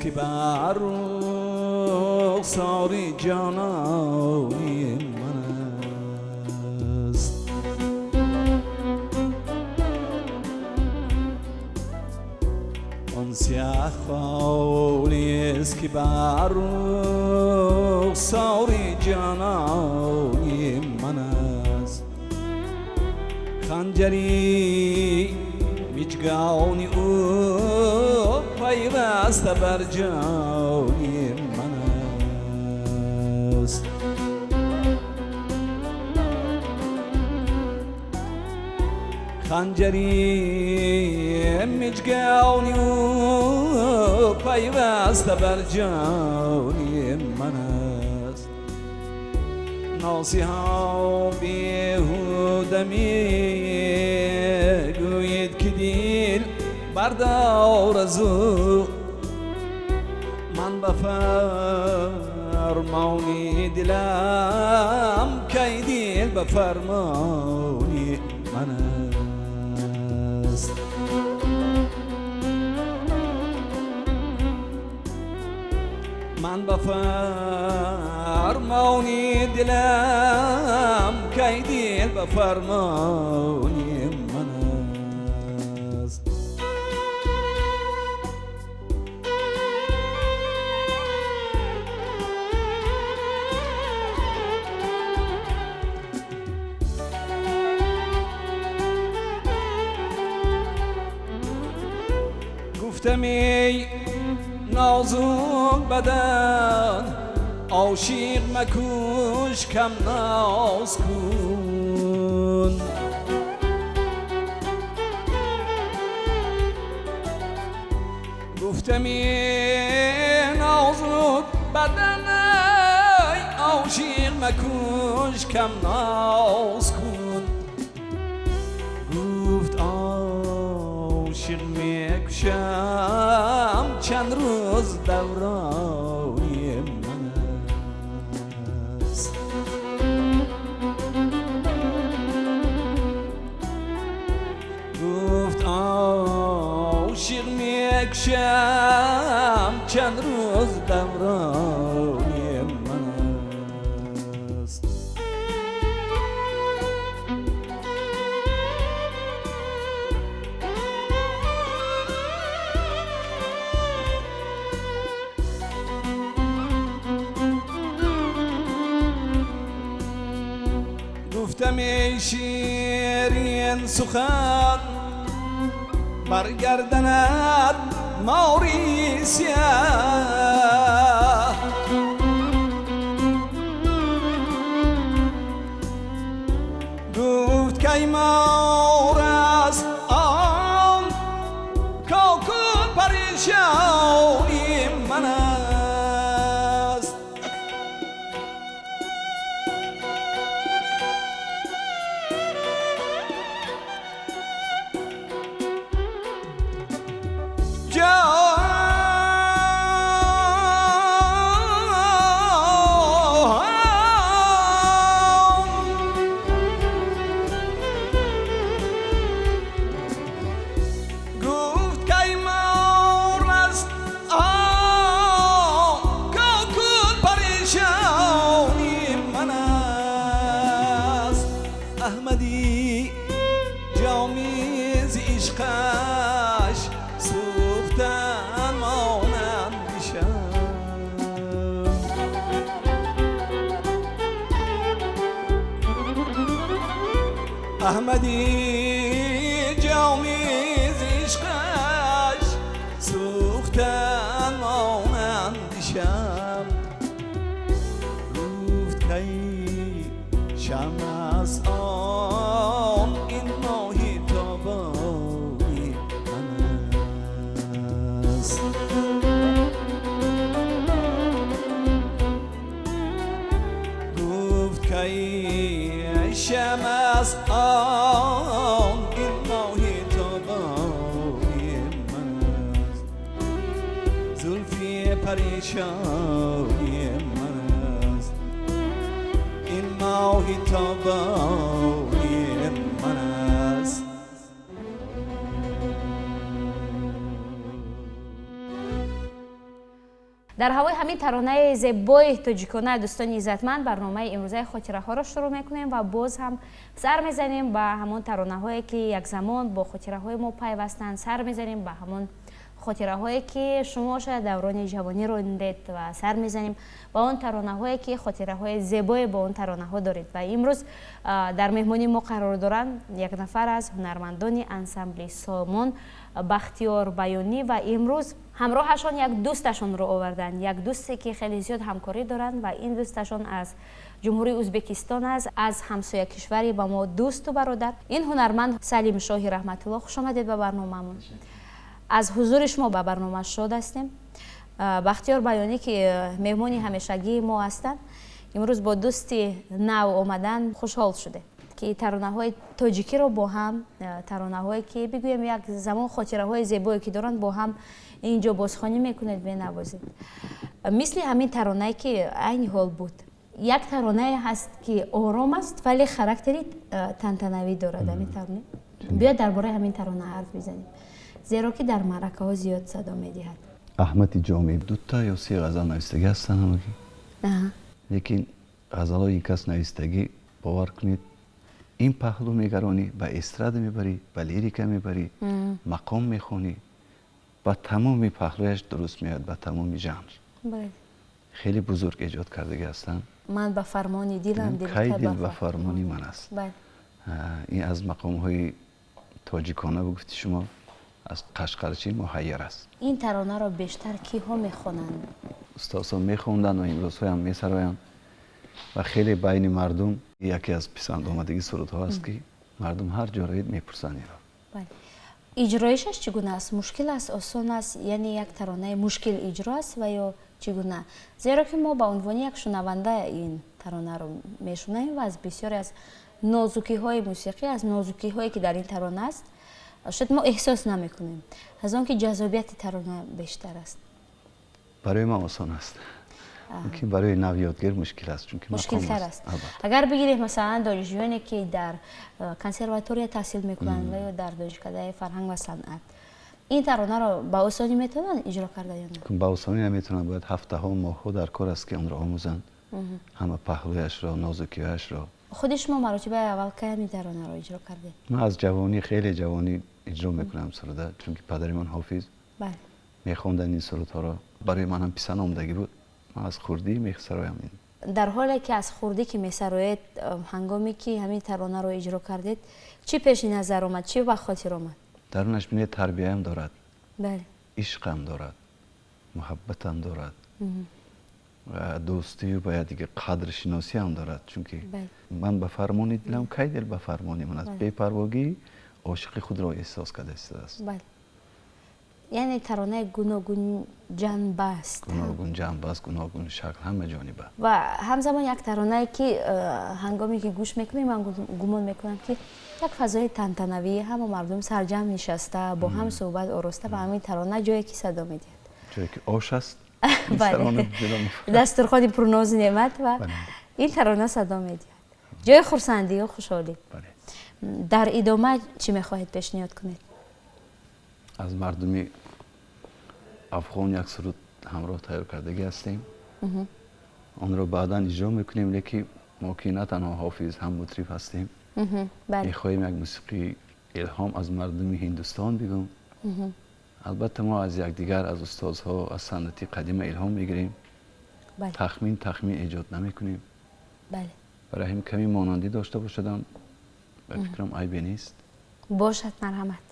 که بر رخسار جانانی من است. آن سیه خالی است که بر رخسار جانانی من است. خنجری مجگانی او پیوسته بر جانی من است. خنجری مجگانی او پیوسته بر جانی من است. ناصحا بیهوده میگوید که دل بردار از او، من به فرمانی دلم کی دل به فرمانی من است. من به فرمانی دلم کی دل به فرمانی من است. گفتم ای نازک بدن عاشق مکوش کم ناز کن. گفتم ای نازک بدن عاشق مکوش کم ناز کن. گفت عاشق میکشم چند روز دورانی من است. گفت عاشق میکشم چند روز دورانی من است. گفتم ای شیرین سخن برگردند ماری سیاه. گفت کی مار است آن کاکل پریشانی من است. گفت کی مار است آن کاکل پریشانی من است. احمدی جامی ز عشقش سوختن مانند میشم. احمدی جامی ز عشقش سوختن مانند میشم. گفت کی شمع است آن این ماهی تابانی من است. گفت کی شمع است آن این ماهی تابانی من است. زلفی پریشانی من است. این ماهی تابانی من است. Дар ҳавои ҳамин таронаи зебои тоҷикона, дӯстони иззатманд, барномаи имрӯзаи хотираҳоро шурӯъ мекунем ва боз ҳам сар мезанем ба ҳамон таронаҳое, ки якзамон бо хотираҳои мо пайвастанд, сар мезанем ба ҳамон хотираҳое, ки шумо шояд даврони ҷавонӣ рондед ва сар мезанем ба он таронаҳое, ки хотираҳои зебое бо он таронаҳо доред. Ва имрӯз дар меҳмонии мо қарор доранд як нафар аз ҳунармандони ансамбли Сомон, Бахтиёр Баёнӣ, ва имрӯз ҳамроҳашон як дӯсташонро оварданд, як дӯсте, ки хеле зиёд ҳамкорӣ доранд ва ин дӯсташон аз Ҷумҳурии Ӯзбекистон аст, аз ҳамсоя кишвари ба мо дӯсту бародар. Ин ҳунарманд Салимшоҳи Раҳматулло. Хуш омадед ба барномаамон. Аз ҳузури шумо ба барнома шод ҳастем. Бахтиёр Баёнӣ, ки меҳмони ҳамешагии мо ҳастанд, имрӯз бо дӯсти нав омадан хушҳол шудем, ки таронаҳои тоҷикиро бо ҳам, таронаҳое, ки бигӯем як замон хотираҳои зебое ки доранд, бо ҳам инҷо бозхонӣ мекунед, менавозед. Мисли ҳамин таронае, ки айни ҳол буд, як таронае ҳаст, ки ором аст, вале характери тантанавӣ дорад. Ҳамин тарона, биёед дар бораи ҳамин тарона ҳарф бизанем, зеро ки дар маъракаҳо зиёд садо медиҳад. Аҳмади Ҷомӣ дута ё се ғазал навистагӣ ҳастанд ҳамагӣ, лекин ғазалҳои ин кас навистагӣ, бовар кунед, ин паҳлӯ мегаронӣ, ба эстрада мебарӣ, ба лирика мебарӣ, мақом мехонӣ, ба тамоми паҳлӯяш дуруст меояд, ба тамоми жанр. Хеле бузург эҷод кардагӣ ҳастанд. Ман ба фармони дилам. Кай дил ба фармони ман аст. Ин аз мақомҳои тоҷикона, бигуфти шумо, аз қашқарчӣ муҳайяр аст. Ин таронаро бештар киҳо мехонанд? Устозҳо мехонданд ва имрӯзҳоям месароянд ва хеле байни мардум яке аз писандомадагӣ сурудҳо аст, ки мардум ҳар ҷо равед, мепурсанд инро. Иҷроишаш чӣ гуна аст? Мушкил аст, осон аст? Яъне як таронаи мушкил иҷро аст ва ё чӣ гуна? Зеро ки мо ба унвони як шунаванда ин таронаро мешунавем ва аз бисёре аз нозукиҳои мусиқӣ, аз нозукиҳое, ки дар ин тарона аст, шояд мо эҳсос намекунем, аз он ки ҷаззобияти тарона бештар аст. Барои ман осон аст, мумкин барои навёдгир мушкил аст, чунки мушкилтар аст. Агар бигирем, масалан, донишҷӯёне, ки дар консерватория таҳсил мекунанд ва ё дар донишкадаи фарҳанг ва санъат, ин таронаро ба осонӣ метавонанд иҷро карда ё на? Ба осонӣ наметавонанд, бояд ҳафтаҳо, моҳҳо дар кор аст, ки онро омӯзанд, ҳама паҳлӯяшро, нозукиҳояшро. Худи шумо маротибаи аввал кай ҳамин таронаро иҷро кардед? Ман аз ҷавонӣ, хеле ҷавонӣ иҷро мекунам суруда, чунки падари ман ҳофиз мехонданд ин сурудҳоро, барои ман ҳам писанд омадагӣ буд. Ман аз хурдӣ месароям ин. Дар ҳоле ки аз хурдӣ ки месароед, ҳангоме ки ҳамин таронаро иҷро кардед, чӣ пеши назар омад, чӣ ба хотир омад? Дарунаш, бинед, тарбияам дорад, ишқам дорад, муҳаббатам дорад ва дӯстию ба якдигар қадршиносиам дорад, чунки ман ба фармони дилам, кай дил ба фармони ман аст, бепарвогӣ ошиқи худро эҳсос карда истодааст. Яъне таронаи гуногунҷанба аст. Гуногунҷанба аст, гуногун шакл, ҳама ҷониба. Ва ҳамзамон як таронае, ки ҳангоме ки гӯш мекунем, ман гумон мекунам, ки як фазои тантанавӣ, ҳама мардум сарҷамъ нишаста, бо ҳам суҳбат ороста, ва ҳамин тарона ҷое ки садо медиҳад. Ҷое ки ош аст. Дастурхони пурнозу неъмат, ва ин тарона садо медиҳад, ҷои хурсандию хушҳолӣ. Дар идома чӣ мехоҳед пешниҳод кунед? Аз мардуми афғон як суруд ҳамроҳ тайёр кардагӣ ҳастем, онро баъдан иҷро мекунем, лекин мо ки на танҳо ҳофиз, ҳам мутриб ҳастем, мехоҳем як мусиқии илҳом аз мардуми Ҳиндустон бигӯм. Албатта, мо аз якдигар, аз устозҳо, аз санъати қадима илҳом мегирем, тахмин тахмин эҷод намекунем. Барои ҳамин каме монандӣ дошта бошадам, ба фикрам, айбе нест. Бошад, марҳамат.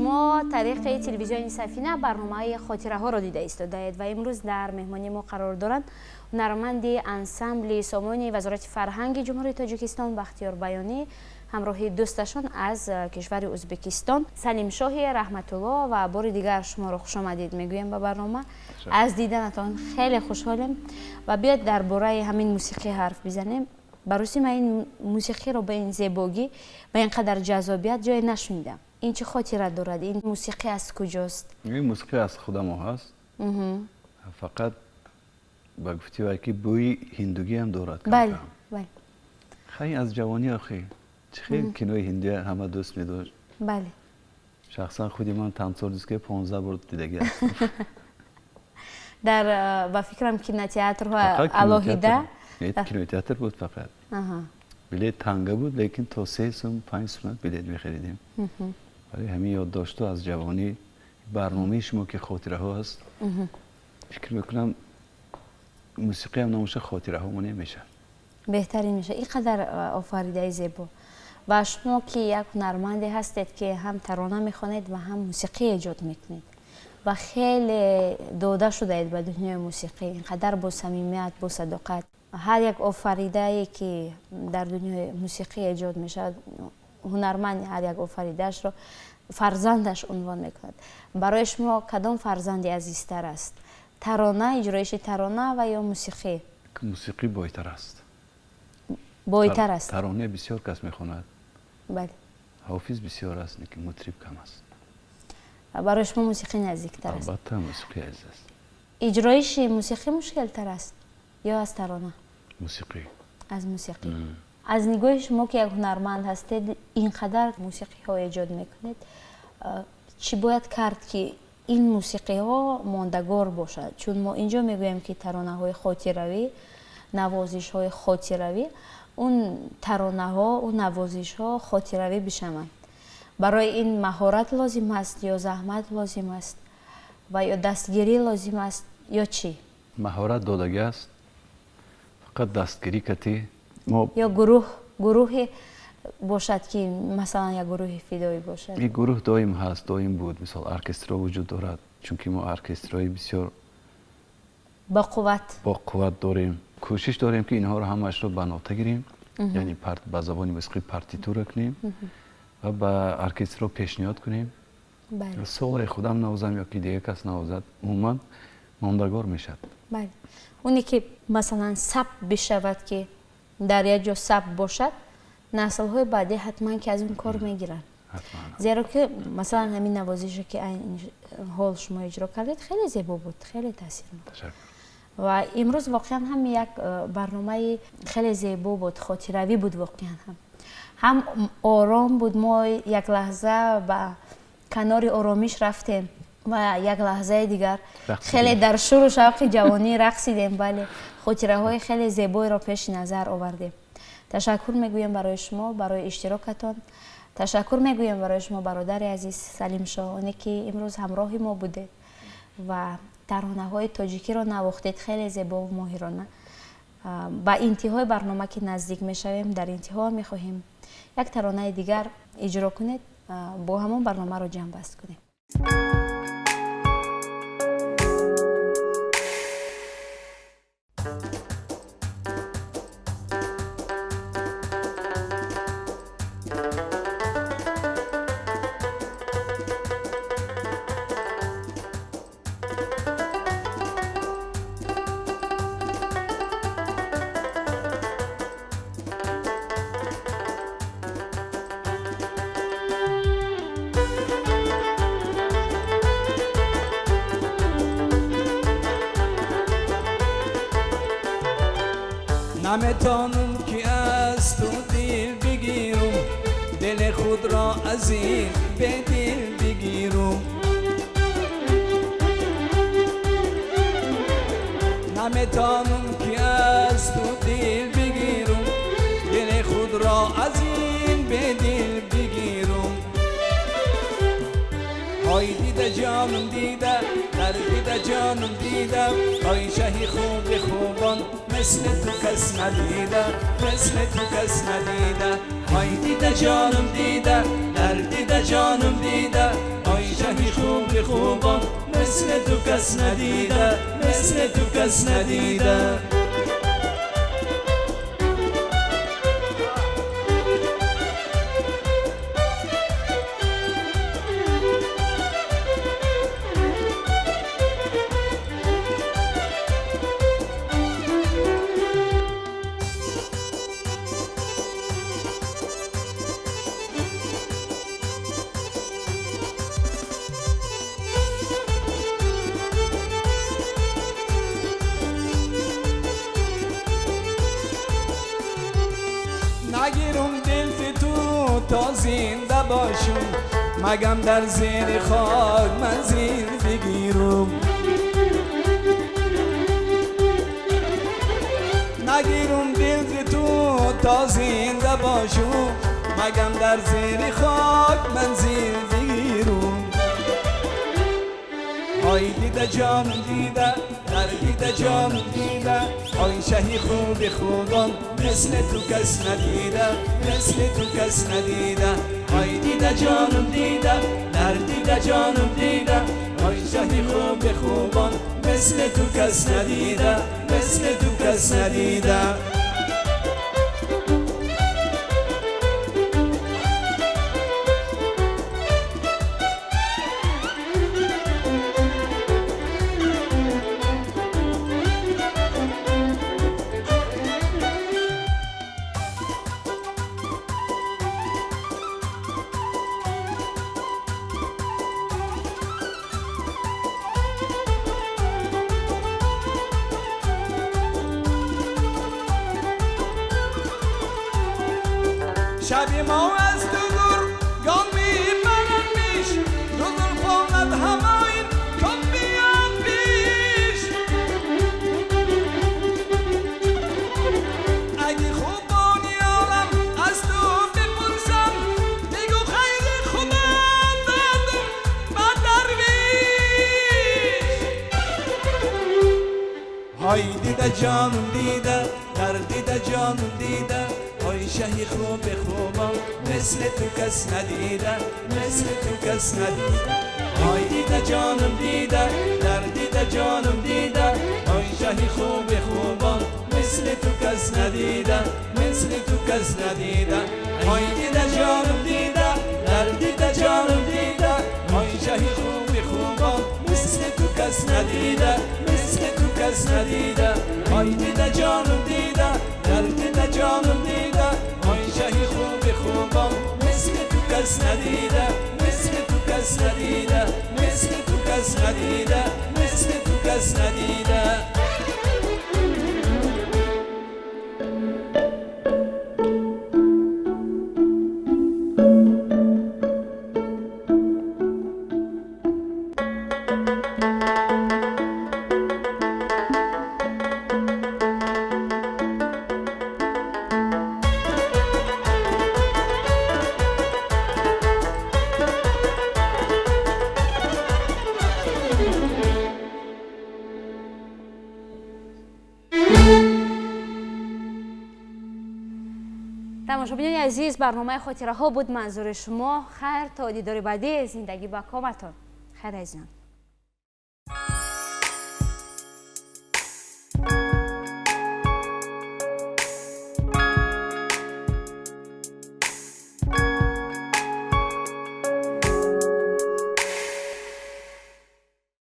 Шумо тариқи телевизиони Сафина барномаи хотираҳоро дида истодаед ва имрӯз дар меҳмонии мо қарор доранд ҳунарманди ансамбли Сомони Вазорати фарҳанги Ҷумҳурии Тоҷикистон Бахтиёр Баёнӣ ҳамроҳи дӯсташон аз кишвари Ӯзбекистон Салимшоҳи Раҳматулло. Ва бори дигар шуморо хушомадид мегӯем ба барнома. Аз диданатон хеле хушҳолем ва биёед дар бораи ҳамин мусиқӣ ҳарф бизанем. Ба рости ман ин мусиқиро ба ин зебогӣ, ба ин қадар ҷаззобият ҷое нашунидам. Ин чӣ хотира дорад? Ин мусиқӣ аз куҷост? Ин мусиқӣ аз худамо ҳаст, фақат ба гуфти вай ки бӯи ҳиндугиам дорад. Бале, бале. Хай, аз ҷавонӣ охи чӣ хел кинои ҳиндия ҳама дӯст медошт. Шахсан худи ман Танцор диско 15 бор дидагӣ ҳастам. Дар ба фикрам кинотеатрҳо алоҳида. Кинотеатр буд, фақат билет танга буд, лекин то 3 сум, 5 сум билет мехаридем. Барои ҳамин ёддошту аз ҷавонӣ. Барномаи шумо ки хотираҳо аст, фикр мекунам мусиқиам номаша хотираҳо монем мешавад. Беҳтарин мешавад. Ин қадар офаридаи зебо. Ва шумо ки як ҳунарманде ҳастед, ки ҳам тарона мехонед ва ҳам мусиқӣ эҷод мекунед ва хеле дода шудаед ба дунёи мусиқӣ, ин қадар бо самимият, бо садоқат. Ҳар як офаридае ки дар дунёи мусиқӣ эҷод мешавад, ҳунарманд ҳар як офаридаашро фарзандаш унвон мекунад. Барои шумо кадом фарзанди азизтар аст: тарона, иҷроиши тарона ва ё мусиқӣ? Мусиқӣ бойтар аст. Бойтар аст. Тарона бисёр кас мехонад. Ҳофиз бисёр аст, лекин мутриб кам аст. Барои шумо мусиқӣ наздиктар аст? Албатта, мусиқӣ азиз аст. Иҷроиши мусиқӣ мушкилтар аст ё аз тарона? Мусиқӣ. Аз мусиқӣ. Аз нигоҳи шумо, ки як ҳунарманд ҳастед, ин қадар мусиқиҳо эҷод мекунед, чӣ бояд кард, ки ин мусиқиҳо мондагор бошад? Чун мо инҷо мегӯем, ки таронаҳои хотиравӣ, навозишҳои хотиравӣ, он таронаҳо, он навозишҳо хотиравӣ бишаванд. Барои ин маҳорат лозим аст ё заҳмат лозим аст ва ё дастгирӣ лозим аст ё чӣ? Маҳорат додагӣ аст, фақат дастгирӣ кати мо. Ё гурӯҳ, гурӯҳе бошад, ки масалан як гурӯҳи фидоӣ бошад. Ин гурӯҳ доим ҳаст, доим буд. Мисол, оркестро вуҷуд дорад, чунки мо оркестрои бисёр бо қувват. Бо қувват дорем. Кӯшиш дорем, ки инҳоро ҳамаашро ба нота гирем, яъне ба забони мусиқӣ партитура кунем ва ба оркестро пешниҳод кунем. Солаи худам навозам ё ки дигар кас навозад, умуман мондагор мешавад. Бале, оне ки масалан сабт бишавад, ки дар як ҷо сабт бошад, наслҳои баъдӣ ҳатман ки аз он кор мегиранд, зеро ки масалан ҳамин навозише, ки ҳол шумо иҷро кардед, хеле зебо буд, хеле таъсир. Ва имрӯз воқеан ҳам як барномаи хеле зебо буд, хотиравӣ буд, воқеан ҳам ором буд. Мо як лаҳза ба канори оромиш рафтем ва як лаҳзаи дигар хеле дар шуру шавқи ҷавонӣ рақсидем. Бале, хотираҳои хеле зебоеро пеши назар овардем. Ташаккур мегӯем барои шумо, барои иштирокатон. Ташаккур мегӯем барои шумо, бародари азиз Салимшоҳ, оне ки имрӯз ҳамроҳи мо будед ва таронаҳои тоҷикиро навохтед хеле зебову моҳирона. Ба интиҳои барнома ки наздик мешавем, дар интиҳо мехоҳем як таронаи дигар иҷро кунед, бо ҳамон барномаро ҷамъбаст кунем. Наметонам ки аз ту дил бигирам, дили худро аз ин бедил бигирам. Наметонам ки аз ту дил бигирам, дили худро аз ин бедил бигирам. Ой, дида ҷонам, дида, дар дида ҷонам, дида. Ой, шаҳи хуби хубон, мисли ту кас надида, мисли ту кас надида. Ой, дида ҷонам, дида, дар дида ҷонам, дида. Ой. شهی خوب خوبان مثل تو کس ندیده، مثل تو کس ندیده. نگیرم دل تو تا زنده باشم، مگم در زیر خاک منزل بگیرم. نگیرم دل تو تا زنده باشم، مگم در زیر خاک منزل بگیرم. آی دیده جانم دیده، در دیده جانم دیده، آی شهی خوب خوبان مثل تو کس ندیده، مثل تو کس ندیده. آی دیده جانم دیده، در دیده جانم دیده، آی شهی خوب خوبان مثل تو کس ندیده، مثل تو کس ندیده. شب ما از تو دور گام میبرن میش، دو زلفانت هماین کن بیان پیش. اگه خوبانی عالم از تو بپرسم، بگو خیر خدا دادم به درویش. های دیده جانم دیده، در دیده جانم دیده، آی شهی خوب خوبان مثل تو کس ندیده، مثل تو کس ندیده. آی دیده جانم دیده، در دیده جانم دیده، آی شهی خوب خوبان مثل تو کس ندیده، مثل تو کس ندیده. آی دیده جانم دیده، در دیده جانم دیده، آی شهی خوب خوبان مثل تو کس ندیده، مثل تو کس ندیده. آی دیده جانم دیده، در دیده جانم دیده، آی شهی خوب خوبان مثل تو کس ندیده، مثل تو کس ندیده، مثل تو کس ندیده، مثل تو کس ندیده. тамошобинони азиз, барномаи хотираҳо буд манзури шумо. Хайр, то дидори баъдӣ, зиндагӣ ба коматон. Хайр, азизон.